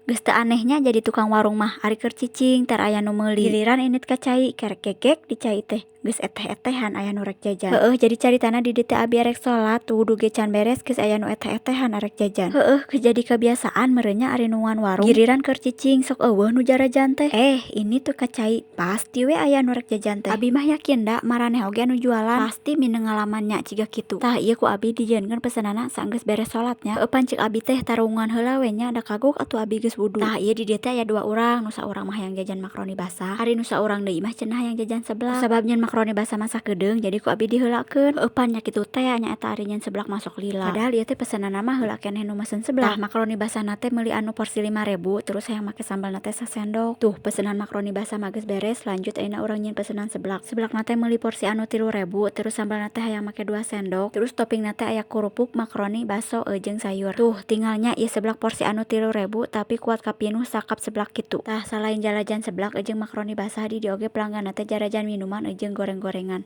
Geus teu aneh nya jadi tukang warung mah, ari keur cicing tara aya nu meuli. Giliran indit ka cai, kerek gegek di cai teh, geus eteh-etehan aya nu rek jajan. Heueuh, jadi caritana di dieu teh abi arek sholat, wudu ge can beres geus aya nu eteh-etehan arek jajan. Heueuh, geus jadi kebiasaan meureun nya ari nungguan warung. Giliran keur cicing sok euweuh nu jarajan teh. Eh, ini tuh ka cai pasti we aya nu rek jajan teh. Abi mah yakin da maraneh oge anu jualan pasti mindeng ngalaman nya jiga kitu. Tah, ieu ku abi dijieunkeun pesenanna saenggeus beres sholat nya. Heueuh, pan ceuk abi teh tarunggungan heula we nya, da kagok atuh abi geus wudu. Tah, ieu di dieu teh aya dua urang, nu saurang mah hayang jajan makaroni basah, ari nu saurang deui mah cenah hayang jajan seblak. Kusabab nyieun makaroni basah mah sakedeung, jadi ku abi diheulakeun. Heueuh, pan nya kitu tea nya eta ari nyieun seblak mah sok lila. Padahal ieu teh pesenanna mah heula keneh nu mesen seblak. Tah, makaroni basahna teh meuli anu porsi 5.000, terus hayang make sambelna teh sasendok. Tuh, pesenan makaroni basah mah geus beres, lanjut ayeuna urang nyieun pesenan seblak. Seblakna teh meuli porsi anu 3.000, terus sambelna teh hayang make 2 sendok, terus toppingna teh aya kerupuk, makaroni, baso jeung sayur. Tuh, tingal nya ieu seblak porsi anu 3.000, tapi kuat kapinuh sacup seblak kitu. Tah, salain jarajan seblak jeung makaroni basah, di dieu oge pelangganna teh jarajan minuman jeung goreng-gorengan.